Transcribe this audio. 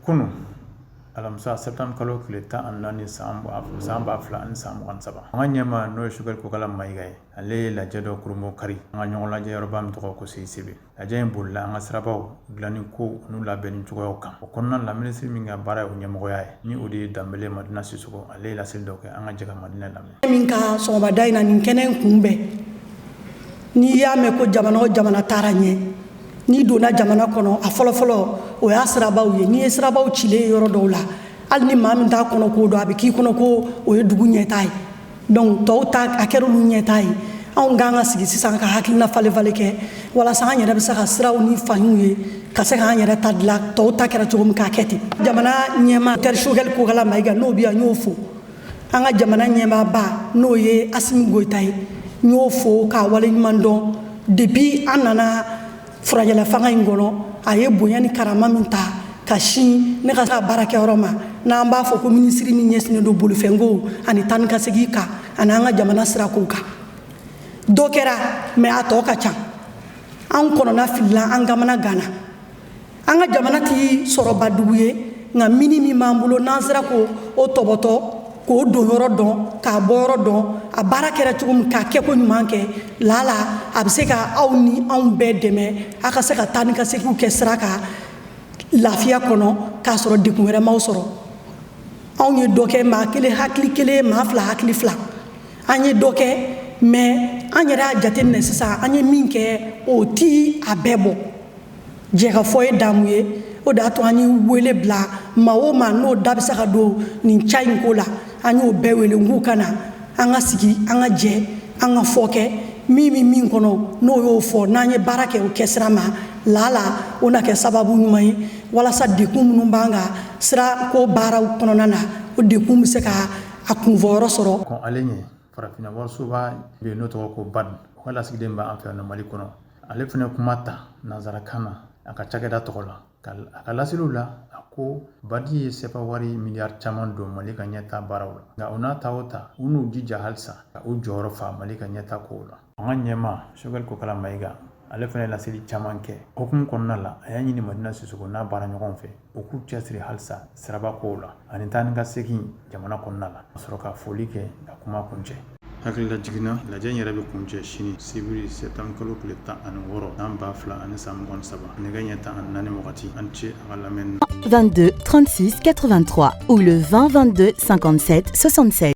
Kunu alamisa, septembre kalo tile 14, san 2023, an ka ɲɛmaa, n'o ye Choguel Kokalla Maïga ye, ale ye lajɛ dɔ kurunbon kari an ka ɲɔgɔn lajɛ yɔrɔba min tɔgɔ ko CICB. Lajɛ in bolila an ka sirabaw dilanni ko n'u labɛnni cogoyaw kan. O kɔnɔna la, minisiri min ka baara ye o ɲɛmɔgɔya ye, ni o de ye Danbele Madina Sisoko, ale ye laseli dɔ kɛ. An ka jɛ ka Madina lamɛn. Min ka sɔgɔmada in na nin kɛnɛ in kunbɛn, n'i y'a mɛn ko jamana o jamana taara ɲɛ, n'i donna jamana kɔnɔ, a fɔlɔfɔlɔ o y'a sirabaw ye. N'i ye sirabaw cilen ye yɔrɔ dɔw la, hali ni maa min t'a kɔnɔ ko dɔn, a bɛ k'i kɔnɔ ko o ye dugu ɲɛtaa ye. Donc tɔw ta, a kɛra olu ɲɛtaa ye. Anw k'an ka sigi sisan ka hakilina falen falen kɛ walasa an yɛrɛ bɛ se ka siraw ni faɲiw ye, ka se k'an yɛrɛ ta dilan tɔw ta kɛra cogo min, k'a kɛ ten. Jamana ɲɛmaa Docteur Choguel Kokalla Maïga, n'o bɛ yan, n y'o fo. An ka jamana ɲɛmaaba, n'o ye Assimi Goïta ye, n y'o fo k'a waleɲuman dɔn. Depuis an nana furajɛla fanga in kɔnɔ, a ye bonya ni karama min ta ka sin ne ka baarakɛyɔrɔ ma, n'an b'a fɔ ko minisiri min ɲɛsinnen don bolifɛnko ani taa ni ka segin kan ani an ka jamana sirakow kan, dɔ kɛra, mais a tɔ ka ca. An kɔnɔna filila, an kamana ganna. An ka jamana ti sɔrɔbadugu ye, nka mini min b'an bolo, n'an sera ko o tɔbɔtɔ, k'o don yɔrɔ dɔn, k'a bɔ yɔrɔ dɔn, a baara kɛra cogo min, k'a kɛ ko ɲuman kɛ, lala a bɛ se ka aw ni anw bɛɛ dɛmɛ a ka se ka taa ni ka seginw kɛ sira kan lafiya kɔnɔ, k'a sɔrɔ degun wɛrɛ m'aw sɔrɔ. Anw ye dɔ kɛ, maa kelen hakili kelen, maa fila hakili fila, an ye dɔ kɛ, mais an yɛrɛ y'a jateminɛ sisan, an ye min kɛ, o ti a bɛɛ bɔ. Jɛkafɔ ye damu ye. O de y'a to an ye wele bila maa o maa n'o da bɛ se ka don nin ca in ko la, an y'o bɛɛ wele n k'u ka na, an ka sigi, an ka jɛ, an ka fɔ kɛ min bɛ min kɔnɔ, n'o y'o fɔ. N'an ye baara kɛ o kɛsira ma, lala o na kɛ sababu ɲuman ye walasa dekun minnu b'an kan sira ko baaraw kɔnɔna na, o dekun bɛ se ka a kunfɔyɔrɔ sɔrɔ. Kɔn ale ɲɛ, Farafinna warisoba bɛ yen, n'o tɔgɔ ko BAD, o ka lasigiden b'an fɛ yan Mali kɔnɔ. Ale fana kuma ta nanzarakan na a ka cakɛda tɔgɔ la. A ka laseliw la, a ko BAD ye sefa wari miliyari caman don Mali ka ɲɛta baaraw la, nka o n'a ta o ta, u n'u jija halisa ka u jɔyɔrɔ fa Mali ka ɲɛta kow la. An ka ɲɛmaa Choguel Kokalla Maïga, ale fana ye laseli caman kɛ hukumu kɔnɔna la. A y'a ɲini Madina Sisoko n'a baara ɲɔgɔn fɛ, u k'u cɛsiri halisa siraba kow la ani taa ni ka segin jamana kɔnɔna la, ka sɔrɔ ka foli kɛ ka kuma kuncɛ. Hakilila jiginna, lajɛ in yɛrɛ bɛ kuncɛ sini sibiri, septembre kalo tile 16, san 2023, nɛgɛ ɲɛ 14 wagati. An ce a ka lamɛnni. 22 36 83 ou le 20 22 57 67.